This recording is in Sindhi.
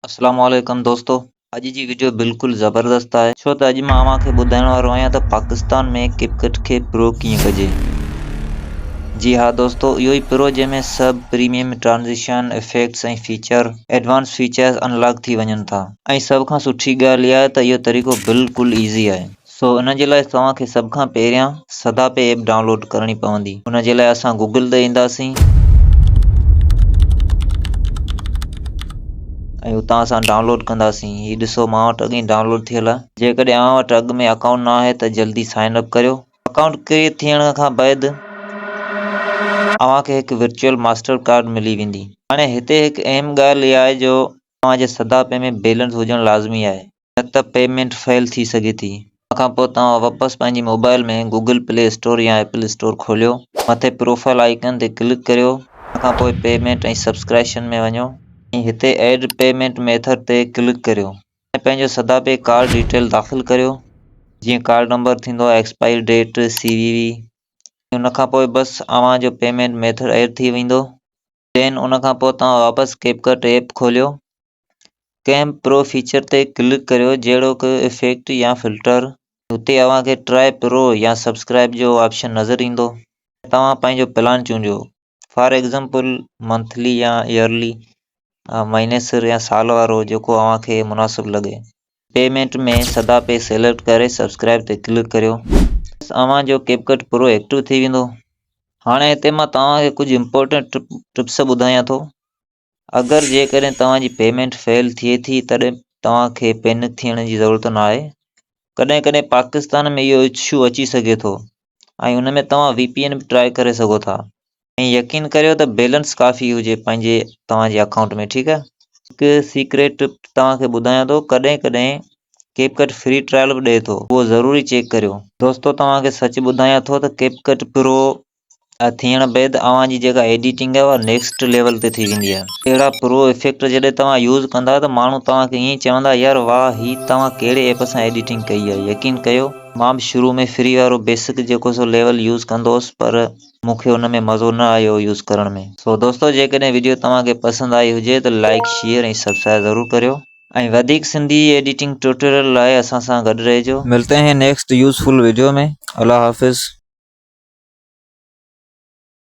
اسلام عليڪم دوستو اڄ جي وڊيو بلڪل زبردست آهي ڇو ته اڄ مان اوهان کي ٻڌائڻ وارو آهيان ته پاڪستان ۾ ڪپڪٽ کي پرو ڪيئن ڪجي جي ها دوستو اهو ئي پرو جنهن ۾ سڀ premium transition effects ۽ feature advance features unlock ٿي وڃن ٿا ۽ سڀ کان سٺي ڳالهه اها آهي ته اهو طريقو بلڪل ايزي آهي سو ان جي لاء توهان کي سڀ کان پهريان سدا پي ايپ ڊائونلوڊ ڪرڻي پوندي ان جي لاء اسان گوگل تي اينداسين ۽ اتان اسان ڊائونلوڊ ڪنداسين هي ڏسو مان وٽ اڳ ئي ڊائونلوڊ ٿيل آهي جيڪڏهن اوهان وٽ اڳ ۾ اڪائونٽ نه آهي ته جلدي سائن اپ ڪريو اڪائونٽ ڪريئيٽ ٿيڻ کان بعد اوهان کي هڪ ورچوئل ماسٽر ڪارڊ ملي ويندي هاڻي هتي هڪ اهم ڳالهه اها آهي جو اوهان جي سدا پي ۾ بيلنس هجڻ لازمي آهي نه ته پيمينٽ فيل ٿي سگهي ٿي. ان کان پوء توهان واپس پنهنجي موبائل ۾ گوگل پلي اسٽور يا ايپل اسٽور کوليو، مٿي پروفائل آئيڪن تي ڪلڪ ڪريو، ان کان پوء پيمينٽ ۽ سبسڪرائيشن ۾ وڃو ۽ هتي ايڊ پيمينٽ ميٿڊ تي ڪلڪ ڪريو ۽ پنهنجو سدا پي ڪارڊ ڊيٽيل داخل ڪريو جيئن ڪارڊ نمبر ٿيندو آهي ايڪسپائري ڊيٽ، سي وي وي ۽ ان کان پوء بس اوهان جو پيمينٽ ميٿڊ ايڊ ٿي ويندو دين ان کان پوء توهان واپس ڪيپ ڪٽ ايپ کوليو. ڪنهن به پرو فيچر تي ڪلڪ ڪريو جهڙوڪ افيڪٽ يا فلٽر اتي اوهان کي ٽرائي پرو يا سبسڪرائب جو آپشن نظر ايندو توهان پنهنجو پلان چونڊيو فار ايگزامپل منٿلي يا ايئرلي مهيني سر يا سال وارو جيڪو اوهان کي مناسب لڳي پيمينٽ ۾ سدا پي سليڪٽ ڪري سبسڪرائب تي ڪلڪ ڪريو اوهان جو ڪيپ ڪٽ پرو ايڪٽو ٿي ويندو هاڻي هتي مان توهان کي ڪجهه امپورٽنٽ ٽپس ٻڌايان ٿو اگر جيڪڏهن توهان جي پيمينٽ فيل ٿئي ٿي تڏهن توهان کي پينڪ ٿيڻ جي ضرورت ناهي. ڪڏهن ڪڏهن پاڪستان ۾ اهو اشو اچي سگهي ٿو ۽ ان ۾ توهان وي پي اين به ٽرائي ڪري سگهو ٿا ۽ يقين ڪريو ته بيلنس ڪافي هجي پنهنجي توهان جي اڪائونٽ ۾ ٺيڪ آهي. هڪ سيڪريٽ ٽپ توهان کي ٻڌايان ٿو ڪڏهن ڪڏهن ڪيپ ڪٽ فري ٽرائل به ڏئي ٿو اهو ضروري چيڪ ڪريو. دوستو توهان کي سچ ٻڌايان ٿو ته ڪيپ ڪٽ پرو ٿيڻ بعد اوهان جي جيڪا ايڊيٽنگ آهي اها نيڪسٽ ليول تي ٿي ويندي آهي. اهڙا پرو افيڪٽ جڏهن توهان يوز ڪندا ته ماڻهو توهان کي ائين چوندا يار واهه هي توهان ڪهڙي ايپ سان ايڊيٽنگ ڪئي آهي يقين ڪيو مان به شروع ۾ فري وارو بيسڪ جيڪو سو ليول يوز ڪندو هوس پر مون کي ان ۾ مزو نه آيو يوز ڪرڻ ۾. سو دوستو جيڪڏهن وڊيو توهان کي پسند آئي هجي ته لائيڪ شيئر ۽ سبسڪرائب ضرور ڪريو ۽ وڌيڪ سنڌي ايڊيٽنگ ٽيوٽوريل لاء اسان سان گڏ رهجو. ملتي هين نيڪسٽ يوزفل وڊيو ۾ الله حافظ.